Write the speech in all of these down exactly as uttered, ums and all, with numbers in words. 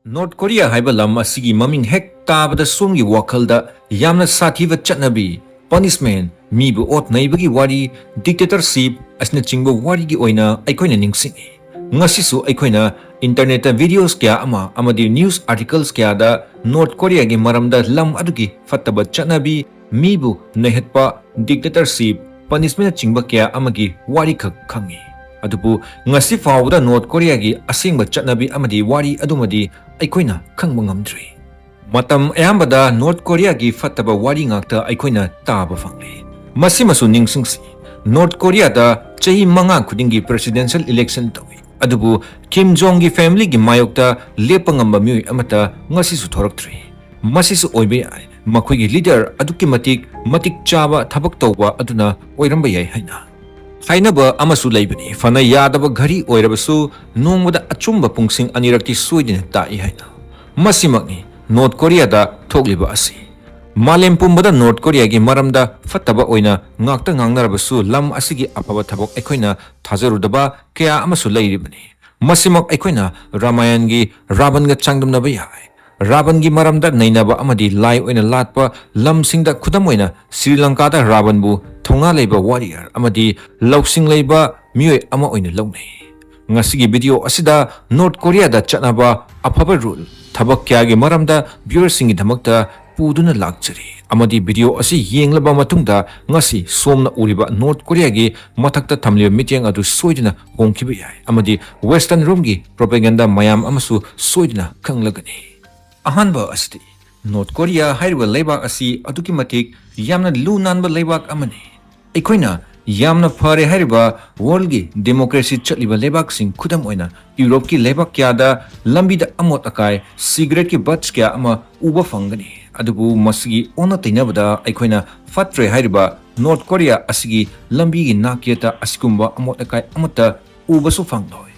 North Korea ꯍꯥꯏꯕ ꯂꯝ ꯑꯁꯤꯒꯤ ꯃꯃꯤꯡ ꯍꯦꯛ ꯇꯥꯕꯗ ꯁꯣꯝꯒꯤ ꯋꯥꯈꯜꯗ ꯌꯥꯝꯅ ꯁꯥꯊꯤꯕ ꯆꯠꯅꯕꯤ, ꯄꯅꯤꯁꯃꯦꯟ, ꯃꯤꯕꯨ ꯑꯣꯠ ꯅꯩꯕꯒꯤ ꯋꯥꯔꯤ, ꯗꯤꯛꯇꯦꯇꯔꯁꯤꯞ ꯑꯁꯤꯅꯆꯤꯡꯕ ꯋꯥꯔꯤꯒꯤ ꯑꯣꯏꯅ ꯑꯩꯈꯣꯏꯅ ꯅꯤꯡꯁꯤꯡꯏ꯫ ꯉꯁꯤꯁꯨ ꯑꯩꯈꯣꯏꯅ ꯏꯟꯇꯔꯅꯦꯠꯇ ꯚꯤꯗꯤꯑꯣꯁ ꯀꯌꯥ ꯑꯃ ꯑꯃꯗꯤ ꯅ꯭ꯌꯨꯁ ꯑꯥꯔꯇꯤꯀꯜꯁ ꯀꯌꯥꯗ ꯅꯣꯔꯠ ꯀꯣꯔꯤꯌꯥꯒꯤ ꯃꯔꯝꯗ ꯂꯝ ꯑꯗꯨꯒꯤ ꯐꯠꯇꯕ ꯆꯠꯅꯕꯤ, ꯃꯤꯕꯨ ꯅꯩꯍꯠꯄ, ꯗꯤꯛꯇꯦꯇꯔꯁꯤꯞ, ꯄꯅꯤꯁꯃꯦꯟꯅꯆꯤꯡꯕ ꯀꯌꯥ ꯑꯃꯒꯤ ꯋꯥꯔꯤꯈꯛ ꯈꯪꯏ꯫ ꯑꯗꯨꯕꯨ ꯉꯁꯤ ꯐꯥꯎꯕꯗ ꯅꯣꯔꯠ ꯀꯣꯔꯤꯌꯥꯒꯤ ꯑꯁꯦꯡꯕ ꯆꯠꯅꯕꯤ ꯑꯃꯗꯤ ꯋꯥꯔꯤ ꯑꯗꯨꯃꯗꯤ ꯑꯩꯈꯣꯏꯅ ꯈꯪꯕ ꯉꯝꯗ꯭ꯔꯤ꯫ ꯃꯇꯝ ꯑꯌꯥꯝꯕꯗ ꯅꯣꯔꯠ ꯀꯣꯔꯤꯌꯥꯒꯤ ꯐꯠꯇꯕ ꯋꯥꯔꯤ ꯉꯥꯛꯇ ꯑꯩꯈꯣꯏꯅ ꯇꯥꯕ ꯐꯪꯂꯤ꯫ ꯃꯁꯤꯃꯁꯨ ꯅꯤꯡꯁꯤꯡꯁꯤ, ꯅꯣꯔꯠ ꯀꯣꯔꯤꯌꯥꯗ ꯆꯍꯤ ꯃꯉꯥ ꯈꯨꯗꯤꯡꯒꯤ ꯄ꯭ꯔꯦꯁꯤꯗꯦꯟꯁꯤꯌꯦꯜ ꯏꯂꯦꯛꯁꯟ ꯇꯧꯏ, ꯑꯗꯨꯕꯨ ꯀꯤꯝ ꯖꯣꯡꯒꯤ ꯐꯦꯃꯤꯂꯤꯒꯤ ꯃꯥꯌꯣꯛꯇ ꯂꯦꯞꯄ ꯉꯝꯕ ꯃꯤꯑꯣꯏ ꯑꯃꯠꯇ ꯉꯁꯤꯁꯨ ꯊꯣꯔꯛꯇ꯭ꯔꯤ꯫ ꯃꯁꯤꯁꯨ ꯑꯣꯏꯕ ꯌꯥꯏ, ꯃꯈꯣꯏꯒꯤ ꯂꯤꯗꯔ ꯑꯗꯨꯛꯀꯤ ꯃꯇꯤꯛ ꯃꯇꯤꯛ ꯆꯥꯕ ꯊꯕꯛ ꯇꯧꯕ ꯑꯗꯨꯅ ꯑꯣꯏꯔꯝꯕ ꯌꯥꯏ ꯍꯥꯏꯅ꯫ ꯍꯥꯏꯅꯕ ꯑꯃꯁꯨ ꯂꯩꯕꯅꯤ, ꯐꯅ ꯌꯥꯗꯕ ꯘꯔꯤ ꯑꯣꯏꯔꯕꯁꯨ ꯅꯣꯡꯃꯗ ꯑꯆꯨꯝꯕ ꯄꯨꯡꯁꯤꯡ ꯑꯅꯤꯔꯛꯇꯤ ꯁꯣꯏꯗꯅ ꯇꯥꯛꯏ ꯍꯥꯏꯅ꯫ ꯃꯁꯤꯃꯛꯅꯤ ꯅꯣꯔꯠ ꯀꯣꯔꯤꯌꯥꯗ ꯊꯣꯛꯂꯤꯕ ꯑꯁꯤ꯫ ꯃꯥꯂꯦꯝ ꯄꯨꯝꯕꯗ ꯅꯣꯔꯠ ꯀꯣꯔꯤꯌꯥꯒꯤ ꯃꯔꯝꯗ ꯐꯠꯇꯕ ꯑꯣꯏꯅ ꯉꯥꯛꯇ ꯉꯥꯡꯅꯔꯕꯁꯨ, ꯂꯝ ꯑꯁꯤꯒꯤ ꯑꯐꯕ ꯊꯕꯛ ꯑꯩꯈꯣꯏꯅ ꯊꯥꯖꯔꯨꯗꯕ ꯀꯌꯥ ꯑꯃꯁꯨ ꯂꯩꯔꯤꯕꯅꯤ꯫ ꯃꯁꯤꯃꯛ ꯑꯩꯈꯣꯏꯅ ꯔꯥꯃꯥꯌꯟꯒꯤ ꯔꯥꯕꯟꯒ ꯆꯥꯡꯗꯝꯅꯕ ꯌꯥꯏ꯫ ꯔꯥꯕꯟꯒꯤ ꯃꯔꯝꯗ ꯅꯩꯅꯕ ꯑꯃꯗꯤ ꯂꯥꯏ ꯑꯣꯏꯅ ꯂꯥꯠꯄ ꯂꯝꯁꯤꯡꯗ ꯈꯨꯗꯝ ꯑꯣꯏꯅ ꯁ꯭ꯔꯤ ꯂꯪꯀꯥꯗ ꯔꯥꯕꯟꯕꯨ ꯊꯧꯅꯥ ꯂꯩꯕ ꯋꯥꯔꯤꯌꯔ ꯑꯃꯗꯤ ꯂꯧꯁꯤꯡ ꯂꯩꯕ ꯃꯤꯑꯣꯏ ꯑꯃ ꯑꯣꯏꯅ ꯂꯧꯅꯩ꯫ ꯉꯁꯤꯒꯤ ꯚꯤꯗꯤꯑꯣ ꯑꯁꯤꯗ ꯅꯣꯔꯠ ꯀꯣꯔꯤꯌꯥꯗ ꯆꯠꯅꯕ ꯑꯐꯕ ꯔꯨꯜ, ꯊꯕꯛ ꯀꯌꯥꯒꯤ ꯃꯔꯝꯗ ꯚ꯭ꯌꯨꯋꯔꯁꯤꯡꯒꯤꯗꯃꯛꯇ ꯄꯨꯗꯨꯅ ꯂꯥꯛꯆꯔꯤ, ꯑꯃꯗꯤ ꯚꯤꯗꯤꯑꯣ ꯑꯁꯤ ꯌꯦꯡꯂꯕ ꯃꯇꯨꯡꯗ ꯉꯁꯤ ꯁꯣꯝꯅ ꯎꯔꯤꯕ ꯅꯣꯔꯠ ꯀꯣꯔꯤꯌꯥꯒꯤ ꯃꯊꯛꯇ ꯊꯝꯂꯤꯕ ꯃꯤꯠꯌꯦꯡ ꯑꯗꯨ ꯁꯣꯏꯗꯅ ꯍꯣꯡꯈꯤꯕ ꯌꯥꯏ, ꯑꯃꯗꯤ ꯋꯦꯁꯇꯔꯟ ꯔꯣꯝꯒꯤ ꯄ꯭ꯔꯣꯄꯦꯒꯦꯟꯗꯥ ꯃꯌꯥꯝ ꯑꯃꯁꯨ ꯁꯣꯏꯗꯅ ꯈꯪꯂꯒꯅꯤ꯫ ꯑꯍꯥꯟꯕ ꯑꯁꯤꯗꯤ, ꯅꯣꯔꯠ ꯀꯣꯔꯤꯌꯥ ꯍꯥꯏꯔꯤꯕ ꯂꯩꯕꯥꯛ ꯑꯁꯤ ꯑꯗꯨꯛꯀꯤ ꯃꯇꯤꯛ ꯌꯥꯝꯅ ꯂꯨ ꯅꯥꯟꯕ ꯂꯩꯕꯥꯛ ꯑꯃꯅꯤ꯫ ꯑꯩꯈꯣꯏꯅ ꯌꯥꯝꯅ ꯐꯔꯦ ꯍꯥꯏꯔꯤꯕ ꯋꯥꯔꯜꯒꯤ ꯗꯦꯃꯣꯀ꯭ꯔꯦꯁꯤ ꯆꯠꯂꯤꯕ ꯂꯩꯕꯥꯛꯁꯤꯡ, ꯈꯨꯗꯝ ꯑꯣꯏꯅ ꯌꯨꯔꯣꯞꯀꯤ ꯂꯩꯕꯥꯛ ꯀꯌꯥꯗ ꯂꯝꯕꯤꯗ ꯑꯃꯣꯠ ꯑꯀꯥꯏ, ꯁꯤꯒꯔꯦꯠꯀꯤ ꯕꯠꯁ ꯀꯌꯥ ꯑꯃ ꯎꯕ ꯐꯪꯒꯅꯤ꯫ ꯑꯗꯨꯕꯨ ꯃꯁꯤꯒꯤ ꯑꯣꯟꯅ ꯇꯩꯅꯕꯗ ꯑꯩꯈꯣꯏꯅ ꯐꯠꯇ꯭ꯔꯦ ꯍꯥꯏꯔꯤꯕ ꯅꯣꯔꯠ ꯀꯣꯔꯤꯌꯥ ꯑꯁꯤꯒꯤ ꯂꯝꯕꯤꯒꯤ ꯅꯥꯛꯌꯦꯠꯇ ꯑꯁꯤꯒꯨꯝꯕ ꯑꯃꯣꯠ ꯑꯀꯥꯏ ꯑꯃꯠꯇ ꯎꯕꯁꯨ ꯐꯪꯂꯣꯏ꯫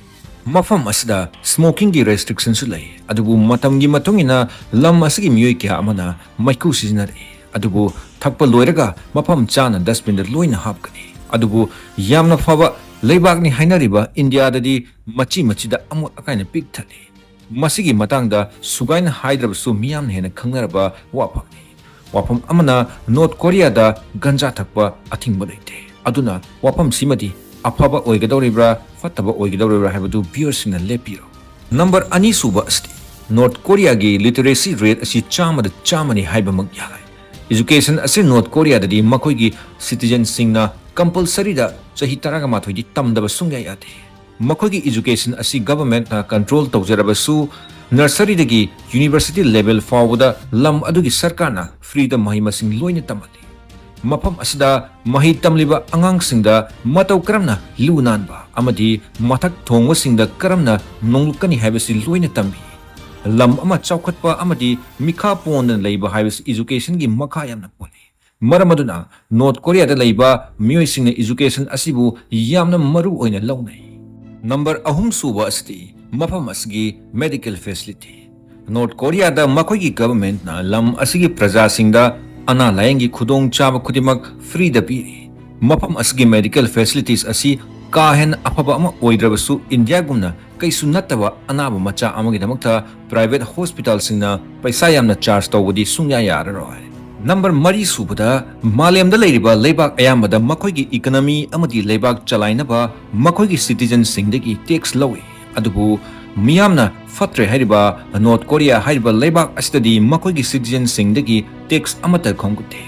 ꯃꯐꯝ ꯑꯁꯤꯗ ꯁ꯭ꯃꯣꯀꯤꯡꯒꯤ ꯔꯦꯁꯇ꯭ꯔꯤꯛꯁꯟꯁꯨ ꯂꯩ, ꯑꯗꯨꯕꯨ ꯃꯇꯝꯒꯤ ꯃꯇꯨꯡ ꯏꯟꯅ ꯂꯝ ꯑꯁꯤꯒꯤ ꯃꯤꯑꯣꯏ ꯀꯌꯥ ꯑꯃꯅ ꯃꯩꯈꯨ ꯁꯤꯖꯤꯟꯅꯔꯛꯏ꯫ ꯑꯗꯨꯕꯨ ꯊꯛꯄ ꯂꯣꯏꯔꯒ ꯃꯐꯝ ꯆꯥꯅ ꯗꯁꯕꯤꯟꯗ ꯂꯣꯏꯅ ꯍꯥꯞꯀꯅꯤ꯫ ꯑꯗꯨꯕꯨ ꯌꯥꯝꯅ ꯐꯕ ꯂꯩꯕꯥꯛꯅꯤ ꯍꯥꯏꯅꯔꯤꯕ ꯏꯟꯗꯤꯌꯥꯗꯗꯤ ꯃꯆꯤ ꯃꯆꯤꯗ ꯑꯃꯣꯠ ꯑꯀꯥꯏꯅ ꯄꯤꯛ ꯊꯜꯂꯤ꯫ ꯃꯁꯤꯒꯤ ꯃꯇꯥꯡꯗ ꯁꯨꯒꯥꯏꯅ ꯍꯥꯏꯗ꯭ꯔꯕꯁꯨ ꯃꯤꯌꯥꯝꯅ ꯍꯦꯟꯅ ꯈꯪꯅꯔꯕ ꯋꯥꯐꯝꯅꯤ꯫ ꯋꯥꯐꯝ ꯑꯃꯅ, ꯅꯣꯔꯠ ꯀꯣꯔꯤꯌꯥꯗ ꯒꯟꯖꯥ ꯊꯛꯄ ꯑꯊꯤꯡꯕ ꯂꯩꯇꯦ꯫ ꯑꯗꯨꯅ ꯋꯥꯐꯝꯁꯤꯃꯗꯤ ꯑꯐꯕ ꯑꯣꯏꯒꯗꯧꯔꯤꯕ꯭ꯔꯥ, ꯐꯠꯇꯕ ꯑꯣꯏꯒꯗꯧꯔꯤꯕ꯭ꯔꯥ ꯍꯥꯏꯕꯗꯨ viewerꯁꯤꯡꯅ ꯂꯦꯞꯄꯤꯔꯣ꯫ ꯅꯝꯕꯔ ꯑꯅꯤ ꯁꯨꯕ ꯑꯁꯤꯗꯤ, ꯅꯣꯔꯠ ꯀꯣꯔꯤꯌꯥꯒꯤ literacy rate ꯑꯁꯤ ꯆꯥꯝꯃꯗ ꯆꯥꯝꯃꯅꯤ ꯍꯥꯏꯕꯃꯛ ꯌꯥꯔꯦ꯫ Education ꯑꯁꯤ ꯅꯣꯔꯠ ꯀꯣꯔꯤꯌꯥꯗꯗꯤ ꯃꯈꯣꯏꯒꯤ citizenꯁꯤꯡꯅ compulsoryꯗ ꯆꯍꯤ ꯇꯔꯥꯒ ꯃꯥꯊꯣꯏꯗꯤ ꯇꯝꯗꯕ ꯁꯨꯡꯌꯥ ꯌꯥꯗꯦ꯫ ꯃꯈꯣꯏꯒꯤ education ꯑꯁꯤ governmentꯅ control ꯇꯧꯖꯔꯕꯁꯨ, nurseryꯗꯒꯤ university level ꯐꯥꯎꯕꯗ ꯂꯝ ꯑꯗꯨꯒꯤ ꯁꯔꯀꯥꯔꯅ freeꯗ ꯃꯍꯩ ꯃꯁꯤꯡ ꯂꯣꯏꯅ ꯇꯝꯍꯜꯂꯤ꯫ ꯃꯐꯝ ꯑꯁꯤꯗ ꯃꯍꯩ ꯇꯝꯂꯤꯕ ꯑꯉꯥꯡꯁꯤꯡꯗ ꯃꯇꯧ ꯀꯔꯝꯅ ꯂꯨ ꯅꯥꯟꯕ ꯑꯃꯗꯤ ꯃꯊꯛ ꯊꯣꯡꯕꯁꯤꯡꯗ ꯀꯔꯝꯅ ꯅꯣꯡꯂꯨꯛꯀꯅꯤ ꯍꯥꯏꯕꯁꯤ ꯂꯣꯏꯅ ꯇꯝꯕꯤ꯫ ꯂꯝ ꯑꯃ ꯆꯥꯎꯈꯠꯄ ꯑꯃꯗꯤ ꯃꯤꯈꯥ ꯄꯣꯟꯗꯅ ꯂꯩꯕ ꯍꯥꯏꯕꯁꯤ educationꯒꯤ ꯃꯈꯥ ꯌꯥꯝꯅ ꯄꯣꯜꯂꯤ꯫ ꯃꯔꯝ ꯑꯗꯨꯅ ꯅꯣꯔꯠ ꯀꯣꯔꯤꯌꯥꯗ ꯂꯩꯕ ꯃꯤꯑꯣꯏꯁꯤꯡꯅ education ꯑꯁꯤꯕꯨ ꯌꯥꯝꯅ ꯃꯔꯨ ꯑꯣꯏꯅ ꯂꯧꯅꯩ꯫ ꯅꯝꯕꯔ ꯑꯍꯨꯝ ꯁꯨꯕ ꯑꯁꯤꯗꯤ ꯃꯐꯝ ꯑꯁꯤꯒꯤ medical facility꯫ ꯅꯣꯔꯠ ꯀꯣꯔꯤꯌꯥꯗ ꯃꯈꯣꯏꯒꯤ governmentꯅ ꯂꯝ ꯑꯁꯤꯒꯤ ꯄ꯭ꯔꯖꯥꯁꯤꯡꯗ ꯑꯅꯥ ꯂꯥꯌꯦꯡꯒꯤ ꯈꯨꯗꯣꯡꯆꯥꯕ ꯈꯨꯗꯤꯡꯃꯛ freeꯗ ꯄꯤꯔꯤ꯫ ꯃꯐꯝ ꯑꯁꯤꯒꯤ medical facilities ꯑꯁꯤ ꯀꯥ ꯍꯦꯟꯅ ꯑꯐꯕ ꯑꯃ ꯑꯣꯏꯗ꯭ꯔꯕꯁꯨ, ꯏꯟꯗꯤꯌꯥꯒꯨꯝꯅ ꯀꯩꯁꯨ ꯅꯠꯇꯕ ꯑꯅꯥꯕ ꯃꯆꯥ ꯑꯃꯒꯤꯗꯃꯛꯇ private hospitalꯁꯤꯡꯅ ꯄꯩꯁꯥ ꯌꯥꯝꯅ charge ꯇꯧꯕꯗꯤ ꯁꯨꯡꯌꯥ ꯌꯥꯔꯔꯣꯏ꯫ ꯅꯝꯕꯔ ꯃꯔꯤ ꯁꯨꯕꯗ, ꯃꯥꯂꯦꯝꯗ ꯂꯩꯔꯤꯕ ꯂꯩꯕꯥꯛ ꯑꯌꯥꯝꯕꯗ ꯃꯈꯣꯏꯒꯤ economy ꯑꯃꯗꯤ ꯂꯩꯕꯥꯛ ꯆꯂꯥꯏꯅꯕ ꯃꯈꯣꯏꯒꯤ citizenꯁꯤꯡꯗꯒꯤ tax ꯂꯧꯏ꯫ ꯑꯗꯨꯕꯨ ꯃꯤꯌꯥꯝꯅ ꯐꯠꯇ꯭ꯔꯦ ꯍꯥꯏꯔꯤꯕ ꯅꯣꯔꯠ ꯀꯣꯔꯤꯌꯥ ꯍꯥꯏꯔꯤꯕ ꯂꯩꯕꯥꯛ ꯑꯁꯤꯗꯗꯤ ꯃꯈꯣꯏꯒꯤ citizenꯁꯤꯡꯗꯒꯤ tax ꯑꯃꯠꯇ ꯈꯣꯝꯒꯠꯇꯦ꯫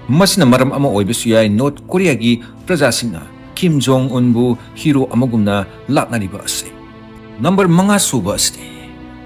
ꯃꯁꯤꯅ ꯃꯔꯝ ꯑꯃ ꯑꯣꯏꯕꯁꯨ ꯌꯥꯏ ꯅꯣꯔꯠ ꯀꯣꯔꯤꯌꯥꯒꯤ ꯄ꯭ꯔꯖꯥꯁꯤꯡꯅ ꯀꯤꯝ ꯖꯣꯡ ꯎꯟꯕꯨ hero ꯑꯃꯒꯨꯝꯅ ꯂꯥꯠꯅꯔꯤꯕ ꯑꯁꯤ꯫ ꯅꯝꯕꯔ ꯃꯉꯥ ꯁꯨꯕ ꯑꯁꯤꯗꯤ,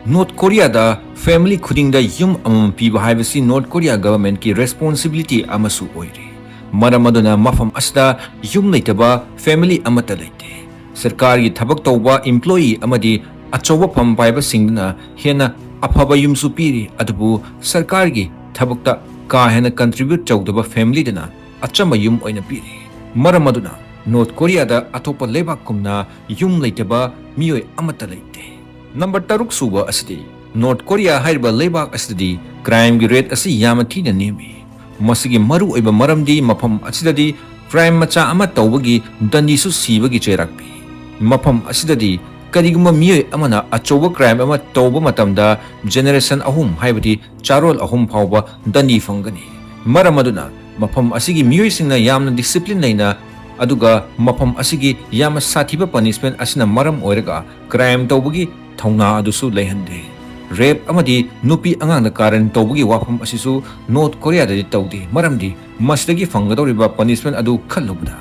ꯅꯣꯔꯠ ꯀꯣꯔꯤꯌꯥꯗ family ꯈꯨꯗꯤꯡꯗ ꯌꯨꯝ ꯑꯃꯃꯝ ꯄꯤꯕ ꯍꯥꯏꯕꯁꯤ ꯅꯣꯔꯠ ꯀꯣꯔꯤꯌꯥ governmentꯀꯤ responsibility ꯑꯃꯁꯨ ꯑꯣꯏꯔꯤ꯫ ꯃꯔꯝ ꯑꯗꯨꯅ ꯃꯐꯝ ꯑꯁꯤꯗ ꯌꯨꯝ ꯂꯩꯇꯕ family ꯑꯃꯠꯇ ꯂꯩꯇꯦ꯫ ꯁꯔꯀꯥꯔꯒꯤ ꯊꯕꯛ ꯇꯧꯕ employee ꯑꯃꯗꯤ ꯑꯆꯧꯕ ꯐꯝ ꯄꯥꯏꯕꯁꯤꯡꯗꯨꯅ ꯍꯦꯟꯅ ꯑꯐꯕ ꯌꯨꯝꯁꯨ ꯄꯤꯔꯤ, ꯑꯗꯨꯕꯨ ꯁꯔꯀꯥꯔꯒꯤ ꯊꯕꯛꯇ ꯀꯥ ꯍꯦꯟꯅ contribute ꯇꯧꯗꯕ familyꯗꯅ ꯑꯆꯝꯕ ꯌꯨꯝ ꯑꯣꯏꯅ ꯄꯤꯔꯤ꯫ ꯃꯔꯝ ꯑꯗꯨꯅ ꯅꯣꯔꯠ ꯀꯣꯔꯤꯌꯥꯗ ꯑꯇꯣꯞꯄ ꯂꯩꯕꯥꯛꯀꯨꯝꯅ ꯌꯨꯝ ꯂꯩꯇꯕ ꯃꯤꯑꯣꯏ ꯑꯃꯠꯇ ꯂꯩꯇꯦ꯫ ꯅꯝꯕꯔ ꯇꯔꯨꯛ ꯁꯨꯕ ꯑꯁꯤꯗꯤ, ꯅꯣꯔꯠ ꯀꯣꯔꯤꯌꯥ ꯍꯥꯏꯔꯤꯕ ꯂꯩꯕꯥꯛ ꯑꯁꯤꯗꯗꯤ crimeꯒꯤ rate ꯑꯁꯤ ꯌꯥꯝꯅ ꯊꯤꯅ ꯅꯦꯝꯃꯤ꯫ ꯃꯁꯤꯒꯤ ꯃꯔꯨꯑꯣꯏꯕ ꯃꯔꯝꯗꯤ ꯃꯐꯝ ꯑꯁꯤꯗꯗꯤ crime ꯃꯆꯥ ꯑꯃ ꯇꯧꯕꯒꯤ ꯗꯟꯗꯤꯁꯨ ꯁꯤꯕꯒꯤ ꯆꯩꯔꯥꯛ ꯄꯤ꯫ ꯃꯐꯝ ꯑꯁꯤꯗꯗꯤ ꯀꯔꯤꯒꯨꯝꯕ ꯃꯤꯑꯣꯏ ꯑꯃꯅ ꯑꯆꯧꯕ ꯀ꯭ꯔꯥꯏꯝ ꯑꯃ ꯇꯧꯕ ꯃꯇꯝꯗ ꯖꯦꯅꯦꯔꯦꯁꯟ ꯑꯍꯨꯝ, ꯍꯥꯏꯕꯗꯤ ꯆꯥꯔꯣꯜ ꯑꯍꯨꯝ ꯐꯥꯎꯕ ꯗꯟꯗꯤ ꯐꯪꯒꯅꯤ꯫ ꯃꯔꯝ ꯑꯗꯨꯅ ꯃꯐꯝ ꯑꯁꯤꯒꯤ ꯃꯤꯑꯣꯏꯁꯤꯡꯅ ꯌꯥꯝꯅ ꯗꯤꯁꯤꯄ꯭ꯂꯤꯟ ꯂꯩꯅ, ꯑꯗꯨꯒ ꯃꯐꯝ ꯑꯁꯤꯒꯤ ꯌꯥꯝꯅ ꯁꯥꯊꯤꯕ ꯄꯅꯤꯁꯃꯦꯟ ꯑꯁꯤꯅ ꯃꯔꯝ ꯑꯣꯏꯔꯒ ꯀ꯭ꯔꯥꯏꯝ ꯇꯧꯕꯒꯤ ꯊꯧꯅꯥ ꯑꯗꯨꯁꯨ ꯂꯩꯍꯟꯗꯦ꯫ ꯔꯦꯞ ꯑꯃꯗꯤ ꯅꯨꯄꯤ ꯑꯉꯥꯡꯗ ꯀꯥꯔꯟ ꯇꯧꯕꯒꯤ ꯋꯥꯐꯝ ꯑꯁꯤꯁꯨ ꯅꯣꯔꯠ ꯀꯣꯔꯤꯌꯥꯗꯗꯤ ꯇꯧꯗꯦ, ꯃꯔꯝꯗꯤ ꯃꯁꯤꯗꯒꯤ ꯐꯪꯒꯗꯧꯔꯤꯕ ꯄꯅꯤꯁꯃꯦꯟ ꯑꯗꯨ ꯈꯜꯂꯨꯕꯗ꯫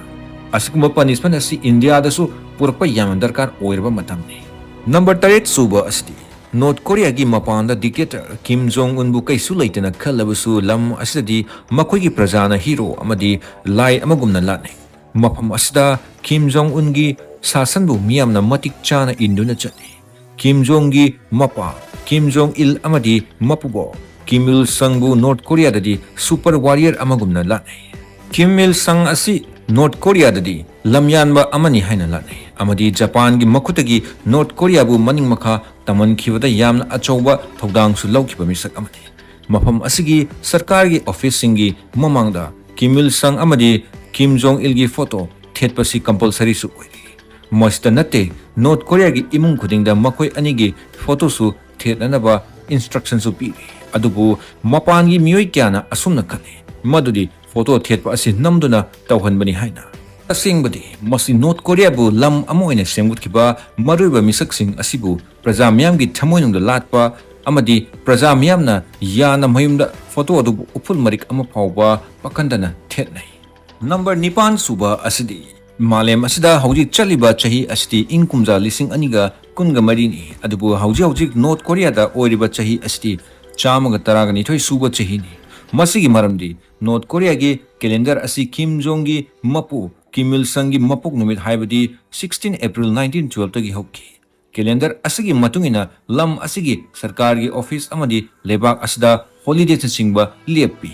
ꯑꯁꯤꯒꯨꯝꯕ ꯄꯅꯤꯁꯃꯦꯟ ꯑꯁꯤ ꯏꯟꯗꯤꯌꯥꯗꯁꯨ ꯄꯨꯔꯛꯄ ꯌꯥꯝꯅ ꯗꯔꯀꯥꯔ ꯑꯣꯏꯔꯕ ꯃꯇꯝꯅꯤ꯫ ꯅꯝꯕꯔ ꯇꯔꯦꯠ ꯁꯨꯕ ꯑꯁꯤꯗꯤ ꯅꯣꯔꯠ ꯀꯣꯔꯤꯌꯥꯒꯤ ꯃꯄꯥꯟꯗ ꯗꯤꯛꯇꯦꯇꯔ ꯀꯤꯝ ꯖꯣꯡ ꯎꯟꯕꯨ ꯀꯩꯁꯨ ꯂꯩꯇꯅ ꯈꯜꯂꯕꯁꯨ, ꯂꯝ ꯑꯁꯤꯗꯗꯤ ꯃꯈꯣꯏꯒꯤ ꯄ꯭ꯔꯖꯥꯅ ꯍꯤꯔꯣ ꯑꯃꯗꯤ ꯂꯥꯏ ꯑꯃꯒꯨꯝꯅ ꯂꯥꯠꯅꯩ꯫ ꯃꯐꯝ ꯑꯁꯤꯗ ꯀꯤꯝ ꯖꯣꯡ ꯎꯟꯒꯤ ꯁꯥꯁꯟꯕꯨ ꯃꯤꯌꯥꯝꯅ ꯃꯇꯤꯛ ꯆꯥꯅ ꯏꯟꯗꯨꯅ ꯆꯠꯂꯤ꯫ ꯀꯤꯝ ꯖꯣꯡꯒꯤ ꯃꯄꯥ, ꯀꯤꯝ ꯖꯣꯡ ꯏꯜ ꯑꯃꯗꯤ ꯃꯄꯨꯕꯣꯛ ꯀꯤꯝ ꯏꯜ ꯁꯪꯕꯨ ꯅꯣꯔꯠ ꯀꯣꯔꯤꯌꯥꯗꯗꯤ ꯁꯨꯄꯔ ꯋꯥꯔꯤꯌꯔ ꯑꯃꯒꯨꯝꯅ ꯂꯥꯠꯅꯩ꯫ ꯀꯤꯝ ꯏꯜ ꯁꯪ ꯑꯁꯤ ꯅꯣꯔꯠ ꯀꯣꯔꯤꯌꯥꯗꯗꯤ ꯂꯝꯌꯥꯟꯕ ꯑꯃꯅꯤ ꯍꯥꯏꯅ ꯂꯥꯠꯅꯩ, ꯑꯃꯗꯤ ꯖꯄꯥꯟꯒꯤ ꯃꯈꯨꯠꯇꯒꯤ ꯅꯣꯔꯠ ꯀꯣꯔꯤꯌꯥꯕꯨ ꯃꯅꯤꯡ ꯃꯈꯥ ꯇꯝꯍꯟꯈꯤꯕꯗ ꯌꯥꯝꯅ ꯑꯆꯧꯕ ꯊꯧꯗꯥꯡꯁꯨ ꯂꯧꯈꯤꯕ ꯃꯤꯁꯛ ꯑꯃꯅꯤ꯫ ꯃꯐꯝ ꯑꯁꯤꯒꯤ ꯁꯔꯀꯥꯔꯒꯤ ꯑꯣꯐꯤꯁꯁꯤꯡꯒꯤ ꯃꯃꯥꯡꯗ ꯀꯤꯝ ꯏꯜ ꯁꯪ ꯑꯃꯗꯤ ꯀꯤꯝ ꯖꯣꯡ ꯏꯜꯒꯤ ꯐꯣꯇꯣ ꯊꯦꯠꯄꯁꯤ ꯀꯝꯄꯜꯁꯔꯤꯁꯨ ꯑꯣꯏꯔꯤ꯫ ꯃꯁꯤꯇ ꯅꯠꯇꯦ, ꯅꯣꯔꯠ ꯀꯣꯔꯤꯌꯥꯒꯤ ꯏꯃꯨꯡ ꯈꯨꯗꯤꯡꯗ ꯃꯈꯣꯏ ꯑꯅꯤꯒꯤ ꯐꯣꯇꯣꯁꯨ ꯊꯦꯠꯅꯅꯕ ꯏꯟꯁꯇ꯭ꯔꯛꯁꯟꯁꯨ ꯄꯤꯔꯤ꯫ ꯑꯗꯨꯕꯨ ꯃꯄꯥꯟꯒꯤ ꯃꯤꯑꯣꯏ ꯀꯌꯥꯅ ꯑꯁꯨꯝꯅ ꯈꯜꯂꯤ, ꯃꯗꯨꯗꯤ ꯐꯣꯇꯣ ꯊꯦꯠꯄ ꯑꯁꯤ ꯅꯝꯗꯨꯅ ꯇꯧꯍꯟꯕꯅꯤ ꯍꯥꯏꯅ꯫ ꯑꯁꯦꯡꯕꯗꯤ, ꯃꯁꯤ ꯅꯣꯔꯠ ꯀꯣꯔꯤꯌꯥꯕꯨ ꯂꯝ ꯑꯃ ꯑꯣꯏꯅ ꯁꯦꯝꯒꯠꯈꯤꯕ ꯃꯔꯨꯑꯣꯏꯕ ꯃꯤꯁꯛꯁꯤꯡ ꯑꯁꯤꯕꯨ ꯄ꯭ꯔꯖꯥ ꯃꯤꯌꯥꯝꯒꯤ ꯊꯃꯣꯏꯅꯨꯡꯗ ꯂꯥꯠꯄ ꯑꯃꯗꯤ ꯄ꯭ꯔꯖꯥ ꯃꯤꯌꯥꯝꯅ ꯌꯥꯅ ꯃꯌꯨꯝꯗ ꯐꯣꯇꯣ ꯑꯗꯨꯕꯨ ꯎꯐꯨꯜ ꯃꯔꯤꯛ ꯑꯃ ꯐꯥꯎꯕ ꯄꯥꯈꯟꯗꯅ ꯊꯦꯠꯅꯩ꯫ ꯅꯝꯕꯔ ꯅꯤꯄꯥꯟ ꯁꯨꯕ ꯑꯁꯤꯗꯤ, ꯃꯥꯂꯦꯝ ꯑꯁꯤꯗ ꯍꯧꯖꯤꯛ ꯆꯠꯂꯤꯕ ꯆꯍꯤ ꯑꯁꯤꯗꯤ ꯏꯪ ꯀꯨꯝꯖꯥ ꯂꯤꯁꯤꯡ ꯑꯅꯤꯒ ꯀꯨꯟꯒ ꯃꯔꯤꯅꯤ, ꯑꯗꯨꯕꯨ ꯍꯧꯖꯤꯛ ꯍꯧꯖꯤꯛ ꯅꯣꯔꯠ ꯀꯣꯔꯤꯌꯥꯗ ꯑꯣꯏꯔꯤꯕ ꯆꯍꯤ ꯑꯁꯤꯗꯤ ꯆꯥꯝꯃꯒ ꯇꯔꯥꯒ ꯅꯤꯊꯣꯏ ꯁꯨꯕ ꯆꯍꯤꯅꯤ꯫ ꯃꯁꯤꯒꯤ ꯃꯔꯝꯗꯤ, ꯅꯣꯔꯠ ꯀꯣꯔꯤꯌꯥꯒꯤ ꯀꯦꯂꯦꯟꯗꯔ ꯑꯁꯤ ꯀꯤꯝ ꯖꯣꯡꯒꯤ ꯃꯄꯨ ꯀꯤꯝ ꯏꯜ ꯁꯪꯒꯤ ꯃꯄꯣꯛ ꯅꯨꯃꯤꯠ, ꯍꯥꯏꯕꯗꯤ ꯁꯤꯛꯁꯇꯤꯟ ꯑꯦꯄ꯭ꯔꯤꯜ ꯅꯥꯏꯟꯇꯤꯟ ꯇꯨꯋꯦꯜꯐꯇꯒꯤ ꯍꯧꯈꯤ꯫ ꯀꯦꯂꯦꯟꯗꯔ ꯑꯁꯤꯒꯤ ꯃꯇꯨꯡ ꯏꯟꯅ ꯂꯝ ꯑꯁꯤꯒꯤ ꯁꯔꯀꯥꯔꯒꯤ ꯑꯣꯐꯤꯁ ꯑꯃꯗꯤ ꯂꯩꯕꯥꯛ ꯑꯁꯤꯗ ꯍꯣꯂꯤꯗꯦꯁꯅꯆꯤꯡꯕ ꯂꯦꯞꯄꯤ꯫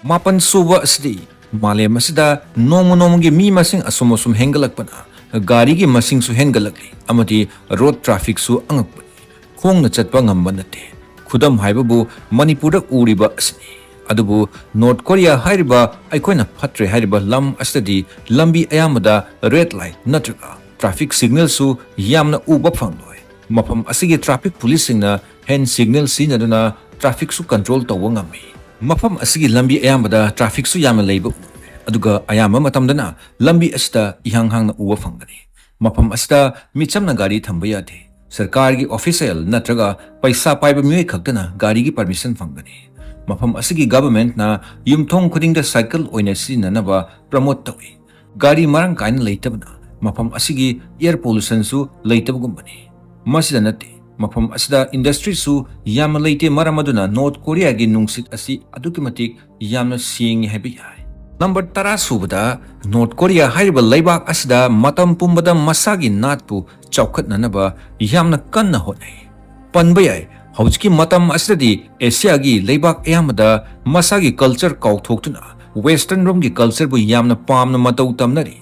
ꯃꯥꯄꯟ ꯁꯨꯕ ꯑꯁꯤꯗꯤ, ꯃꯥꯂꯦꯝ ꯑꯁꯤꯗ ꯅꯣꯡꯃ ꯅꯣꯡꯃꯒꯤ ꯃꯤ ꯃꯁꯤꯡ ꯑꯁꯨꯝ ꯑꯁꯨꯝ ꯍꯦꯟꯒꯠꯂꯛꯄꯅ ꯒꯥꯔꯤꯒꯤ ꯃꯁꯤꯡꯁꯨ ꯍꯦꯟꯒꯠꯂꯛꯂꯤ ꯑꯃꯗꯤ ꯔꯣꯗ ꯇ꯭ꯔꯥꯐꯤꯛꯁꯨ ꯑꯉꯛꯄꯅꯤ꯫ ꯈꯣꯡꯅ ꯆꯠꯄ ꯉꯝꯕ ꯅꯠꯇꯦ꯫ ꯈꯨꯗꯝ ꯍꯥꯏꯕꯕꯨ ꯃꯅꯤꯄꯨꯔꯗ ꯎꯔꯤꯕ ꯑꯁꯤꯅꯤ꯫ ꯑꯗꯨꯕꯨ ꯅꯣꯔꯠ ꯀꯣꯔꯤꯌꯥ ꯍꯥꯏꯔꯤꯕ ꯑꯩꯈꯣꯏꯅ ꯐꯠꯇ꯭ꯔꯦ ꯍꯥꯏꯔꯤꯕ ꯂꯝ ꯑꯁꯤꯗꯗꯤ ꯂꯝꯕꯤ ꯑꯌꯥꯝꯕꯗ ꯔꯦꯗ ꯂꯥꯏꯠ ꯅꯠꯇ꯭ꯔꯒ Traffic signalꯁꯨ ꯌꯥꯝꯅ ꯎꯕ ꯐꯪꯂꯣꯏ꯫ ꯃꯐꯝ ꯑꯁꯤꯒꯤ traffic policeꯁꯤꯡꯅ hand signal ꯁꯤꯖꯤꯟꯅꯗꯨꯅ trafficꯁꯨ control ꯇꯧꯕ ꯉꯝꯃꯤ꯫ ꯃꯐꯝ ꯑꯁꯤꯒꯤ ꯂꯝꯕꯤ ꯑꯌꯥꯝꯕꯗ trafficꯁꯨ ꯌꯥꯝꯅ ꯂꯩꯕ ꯎꯏ, ꯑꯗꯨꯒ ꯑꯌꯥꯝꯕ ꯃꯇꯝꯗꯅ ꯂꯝꯕꯤ ꯑꯁꯤꯗ ꯏꯍꯥꯡ ꯍꯥꯡꯅ ꯎꯕ ꯐꯪꯒꯅꯤ꯫ ꯃꯐꯝ ꯑꯁꯤꯗ ꯃꯤꯆꯝꯅ ꯒꯥꯔꯤ ꯊꯝꯕ ꯌꯥꯗꯦ꯫ ꯁꯔꯀꯥꯔꯒꯤ official ꯅꯠꯇ꯭ꯔꯒ ꯄꯩꯁꯥ ꯄꯥꯏꯕ ꯃꯤꯑꯣꯏ ꯈꯛꯇꯅ ꯒꯥꯔꯤꯒꯤ permission ꯐꯪꯒꯅꯤ꯫ ꯃꯐꯝ ꯑꯁꯤꯒꯤ governmentꯅ ꯌꯨꯝꯊꯣꯡ ꯈꯨꯗꯤꯡꯗ cycle ꯑꯣꯏꯅ ꯁꯤꯖꯤꯟꯅꯅꯕ promote ꯇꯧꯏ꯫ ꯒꯥꯔꯤ ꯃꯔꯥꯡ ꯀꯥꯏꯅ ꯂꯩꯇꯕꯅ ꯃꯐꯝ ꯑꯁꯤꯒꯤ air pollutionꯁꯨ ꯂꯩꯇꯕꯒꯨꯝꯕꯅꯤ꯫ ꯃꯁꯤꯗ ꯅꯠꯇꯦ, ꯃꯐꯝ ꯑꯁꯤꯗ industryꯁꯨ ꯌꯥꯝꯅ ꯂꯩꯇꯦ, ꯃꯔꯝ ꯑꯗꯨꯅ North Koreaꯒꯤ ꯅꯨꯡꯁꯤꯠ ꯑꯁꯤ ꯑꯗꯨꯛꯀꯤ ꯃꯇꯤꯛ ꯌꯥꯝꯅ ꯁꯦꯡꯉꯤ ꯍꯥꯏꯕ ꯌꯥꯏ꯫ Number ꯇꯔꯥ ꯁꯨꯕꯗ, North Korea ꯍꯥꯏꯔꯤꯕ ꯂꯩꯕꯥꯛ ꯑꯁꯤꯗ ꯃꯇꯝ ꯄꯨꯝꯕꯗ ꯃꯁꯥꯒꯤ ꯅꯥꯠꯄꯨ ꯆꯥꯎꯈꯠꯅꯅꯕ ꯌꯥꯝꯅ ꯀꯟꯅ ꯍꯣꯠꯅꯩ꯫ ꯄꯟꯕ ꯌꯥꯏ, ꯍꯧꯖꯤꯛꯀꯤ ꯃꯇꯝ ꯑꯁꯤꯗꯗꯤ ꯑꯦꯁꯤꯌꯥꯒꯤ ꯂꯩꯕꯥꯛ ꯑꯌꯥꯝꯕꯗ ꯃꯁꯥꯒꯤ culture ꯀꯥꯎꯊꯣꯛꯇꯨꯅ western ꯔꯣꯝꯒꯤ cultureꯕꯨ ꯌꯥꯝꯅ ꯄꯥꯝꯅ ꯃꯇꯧ ꯇꯝꯅꯔꯤ꯫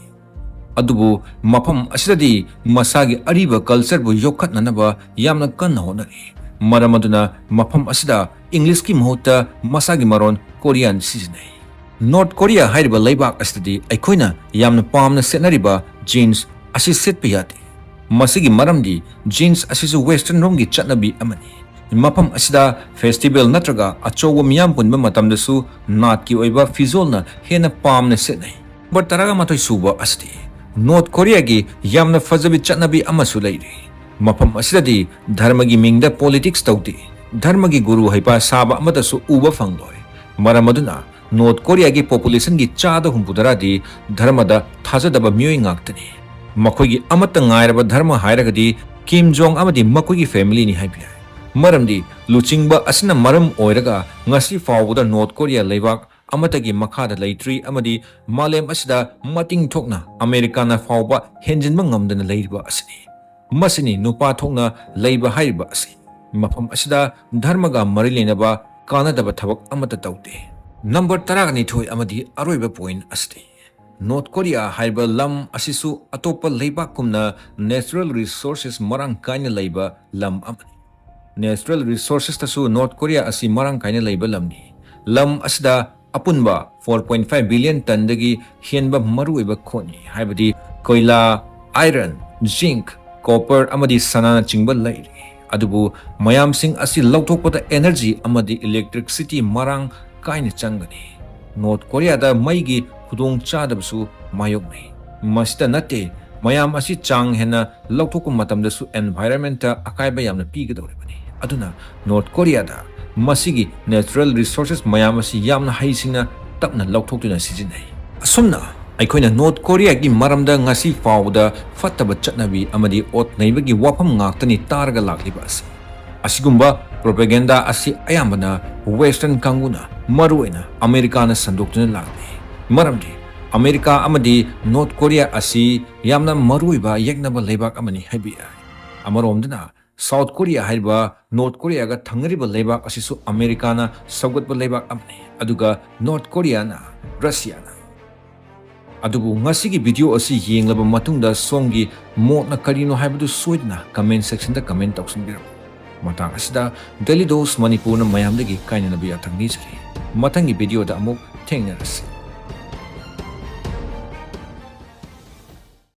ꯑꯗꯨꯕꯨ ꯃꯐꯝ ꯑꯁꯤꯗꯗꯤ ꯃꯁꯥꯒꯤ ꯑꯔꯤꯕ cultureꯕꯨ ꯌꯣꯛꯈꯠꯅꯅꯕ ꯌꯥꯝꯅ ꯀꯟꯅ ꯍꯣꯠꯅꯔꯤ꯫ ꯃꯔꯝ ꯑꯗꯨꯅ ꯃꯐꯝ ꯑꯁꯤꯗ Englishꯀꯤ ꯃꯍꯨꯠꯇ ꯃꯁꯥꯒꯤ ꯃꯔꯣꯟ Korean ꯁꯤꯖꯤꯟꯅꯩ꯫ North Korea ꯍꯥꯏꯔꯤꯕ ꯂꯩꯕꯥꯛ ꯑꯁꯤꯗꯗꯤ ꯑꯩꯈꯣꯏꯅ ꯌꯥꯝꯅ ꯄꯥꯝꯅ ꯁꯦꯠꯅꯔꯤꯕ jeans ꯑꯁꯤ ꯁꯦꯠꯄ ꯌꯥꯗꯦ꯫ ꯃꯁꯤꯒꯤ ꯃꯔꯝꯗꯤ jeans ꯑꯁꯤꯁꯨ western ꯔꯣꯝꯒꯤ ꯆꯠꯅꯕꯤ ꯑꯃꯅꯤ꯫ ꯃꯐꯝ ꯑꯁꯤꯗ festival ꯅꯠꯇ꯭ꯔꯒ ꯑꯆꯧꯕ ꯃꯤꯌꯥꯝ ꯄꯨꯟꯕ ꯃꯇꯝꯗꯁꯨ ꯅꯥꯠꯀꯤ ꯑꯣꯏꯕ ꯐꯤꯖꯣꯜꯅ ꯍꯦꯟꯅ ꯄꯥꯝꯅ ꯁꯦꯠꯅꯩ꯫ Number ꯇꯔꯥꯃꯥꯊꯣꯏ ꯁꯨꯕ ꯑꯁꯤꯗꯤ North Koreaꯒꯤ ꯌꯥꯝꯅ ꯐꯖꯕ ꯆꯠꯅꯕꯤ ꯑꯃꯁꯨ ꯂꯩꯔꯤ꯫ ꯃꯐꯝ ꯑꯁꯤꯗꯗꯤ ꯙꯔꯃꯒꯤ ꯃꯤꯡꯗ politics ꯇꯧꯗꯦ꯫ ꯙꯔꯃꯒꯤ ꯒꯨꯔꯨ ꯍꯩꯄꯥ ꯁꯥꯕ ꯑꯃꯠꯇꯁꯨ ꯎꯕ ꯐꯪꯂꯣꯏ꯫ ꯃꯔꯝ ꯑꯗꯨꯅ North Koreaꯒꯤ populationꯒꯤ ꯆꯥꯗ ꯍꯨꯝꯐꯨꯇꯔꯥꯗꯤ ꯙꯔꯃꯗ ꯊꯥꯖꯗꯕ ꯃꯤꯑꯣꯏ ꯉꯥꯛꯇꯅꯤ꯫ ꯃꯈꯣꯏꯒꯤ ꯑꯃꯠꯇ ꯉꯥꯏꯔꯕ ꯙꯔꯃ ꯍꯥꯏꯔꯒꯗꯤ Kim Jong ꯑꯃꯗꯤ ꯃꯈꯣꯏꯒꯤ familyꯅꯤ ꯍꯥꯏꯕ ꯌꯥꯏ꯫ ꯃꯔꯝꯗꯤ ꯂꯨꯆꯤꯡꯕ ꯑꯁꯤꯅ ꯃꯔꯝ ꯑꯣꯏꯔꯒ ꯉꯁꯤ ꯐꯥꯎꯕꯗ North Korea ꯂꯩꯕꯥꯛ ꯑꯃꯠꯇꯒꯤ ꯃꯈꯥꯗ ꯂꯩꯇ꯭ꯔꯤ ꯑꯃꯗꯤ ꯃꯥꯂꯦꯝ ꯑꯁꯤꯗ ꯃꯇꯤꯡ ꯊꯣꯛꯅ ꯑꯃꯦꯔꯤꯀꯥꯅ ꯐꯥꯎꯕ ꯍꯦꯟꯖꯤꯟꯕ ꯉꯝꯗꯅ ꯂꯩꯔꯤꯕ ꯑꯁꯤꯅꯤ꯫ ꯃꯁꯤꯅꯤ ꯅꯨꯄꯥ ꯊꯣꯛꯅ ꯂꯩꯕ ꯍꯥꯏꯔꯤꯕ ꯑꯁꯤ꯫ ꯃꯐꯝ ꯑꯁꯤꯗ ꯙꯔꯃꯒ ꯃꯔꯤ ꯂꯩꯅꯕ ꯀꯥꯟꯅꯗꯕ ꯊꯕꯛ ꯑꯃꯠꯇ ꯇꯧꯗꯦ꯫ Number ꯇꯔꯥꯅꯤꯊꯣꯏ ꯑꯃꯗꯤ ꯑꯔꯣꯏꯕ point ꯑꯁꯤꯗꯤ, North Korea ꯍꯥꯏꯕ ꯂꯝ ꯑꯁꯤꯁꯨ ꯑꯇꯣꯞꯄ ꯂꯩꯕꯥꯛꯀꯨꯝꯅ natural resources ꯃꯔꯥꯡ ꯀꯥꯏꯅ ꯂꯩꯕ ꯂꯝ ꯑꯃꯅꯤ꯫ Natural resourcesꯇꯁꯨ North Korea ꯑꯁꯤ ꯃꯔꯥꯡ ꯀꯥꯏꯅ ꯂꯩꯕ ꯂꯝꯅꯤ꯫ ꯂꯝ ꯑꯁꯤꯗ ꯑꯄꯨꯟꯕ four point five billion tonꯗꯒꯤ ꯍꯦꯟꯕ ꯃꯔꯨꯑꯣꯏꯕ ꯈꯣꯠꯅꯤ, ꯍꯥꯏꯕꯗꯤ ꯀꯣꯏꯂꯥ, iron, zinc, copper ꯑꯃꯗꯤ ꯁꯅꯥꯅꯆꯤꯡꯕ ꯂꯩꯔꯤ꯫ ꯑꯗꯨꯕꯨ ꯃꯌꯥꯝꯁꯤꯡ ꯑꯁꯤ ꯂꯧꯊꯣꯛꯄꯗ energy ꯑꯃꯗꯤ electricity ꯃꯔꯥꯡ ꯀꯥꯏꯅ ꯆꯪꯒꯅꯤ꯫ ꯅꯣꯔꯠ ꯀꯣꯔꯤꯌꯥꯗ ꯃꯩꯒꯤ ꯈꯨꯗꯣꯡꯆꯥꯗꯕꯁꯨ ꯃꯥꯌꯣꯛꯅꯩ꯫ ꯃꯁꯤꯇ ꯅꯠꯇꯦ, ꯃꯌꯥꯝ ꯑꯁꯤ ꯆꯥꯡ ꯍꯦꯟꯅ ꯂꯧꯊꯣꯛꯄ ꯃꯇꯝꯗꯁꯨ environment ꯑꯀꯥꯏꯕ ꯌꯥꯝꯅ ꯄꯤꯒꯗꯧꯔꯤꯕꯅꯤ꯫ ꯑꯗꯨꯅ ꯅꯣꯔꯠ ꯀꯣꯔꯤꯌꯥꯗ ꯃꯁꯤꯒꯤ natural resources ꯃꯌꯥꯝ ꯑꯁꯤ ꯌꯥꯝꯅ ꯍꯩꯁꯤꯡꯅ ꯇꯞꯅ ꯂꯧꯊꯣꯛꯇꯨꯅ ꯁꯤꯖꯤꯟꯅꯩ꯫ ꯑꯁꯨꯝꯅ ꯑꯩꯈꯣꯏꯅ ꯅꯣꯔꯠ ꯀꯣꯔꯤꯌꯥꯒꯤ ꯃꯔꯝꯗ ꯉꯁꯤ ꯐꯥꯎꯕꯗ ꯐꯠꯇꯕ ꯆꯠꯅꯕꯤ ꯑꯃꯗꯤ ꯑꯣꯠ ꯅꯩꯕꯒꯤ ꯋꯥꯐꯝ ꯉꯥꯛꯇꯅꯤ ꯇꯥꯔꯒ ꯂꯥꯛꯂꯤꯕ ꯑꯁꯤ꯫ ꯑꯁꯤꯒꯨꯝꯕ propaganda ꯑꯁꯤ ꯑꯌꯥꯝꯕꯅ Western ꯀꯥꯡꯕꯨꯅ, ꯃꯔꯨꯑꯣꯏꯅ ꯑꯃꯦꯔꯤꯀꯥꯅ ꯁꯟꯗꯣꯛꯇꯨꯅ ꯂꯥꯛꯂꯤ꯫ ꯃꯔꯝꯗꯤ ꯑꯃꯦꯔꯤꯀꯥ ꯑꯃꯗꯤ ꯅꯣꯔꯠ ꯀꯣꯔꯤꯌꯥ ꯑꯁꯤ ꯌꯥꯝꯅ ꯃꯔꯨꯑꯣꯏꯕ ꯌꯦꯛꯅꯕ ꯂꯩꯕꯥꯛ ꯑꯃꯅꯤ ꯍꯥꯏꯕ ꯌꯥꯏ꯫ ꯑꯃꯔꯣꯝꯗꯅ ꯁꯥꯎꯠ ꯀꯣꯔꯤꯌꯥ ꯍꯥꯏꯔꯤꯕ ꯅꯣꯔꯠ ꯀꯣꯔꯤꯌꯥꯒ ꯊꯪꯅꯔꯤꯕ ꯂꯩꯕꯥꯛ ꯑꯁꯤꯁꯨ ꯑꯃꯦꯔꯤꯀꯥꯅ ꯁꯧꯒꯠꯄ ꯂꯩꯕꯥꯛ ꯑꯃꯅꯤ, ꯑꯗꯨꯒ ꯅꯣꯔꯠ ꯀꯣꯔꯤꯌꯥꯅ ꯔꯁꯤꯌꯥꯅ꯫ ꯑꯗꯨꯕꯨ ꯉꯁꯤꯒꯤ video ꯑꯁꯤ ꯌꯦꯡꯂꯕ ꯃꯇꯨꯡꯗ ꯁꯣꯝꯒꯤ ꯃꯣꯠꯅ ꯀꯔꯤꯅꯣ ꯍꯥꯏꯕꯗꯨ ꯁꯣꯏꯗꯅ comment section ꯗ comment ꯇꯧꯁꯤꯟꯕꯤꯔꯝꯃꯨ꯫ ꯃꯇꯥꯡ ꯑꯁꯤꯗ Daily Dose ꯃꯅꯤꯄꯨꯔꯅ ꯃꯌꯥꯝꯗꯒꯤ ꯀꯥꯏꯅꯅꯕ ꯌꯥꯊꯪ ꯅꯤꯖꯔꯤ꯫ ꯃꯊꯪꯒꯤ video ꯗ ꯑꯃꯨꯛ ꯊꯦꯡꯅꯔꯁꯤ꯫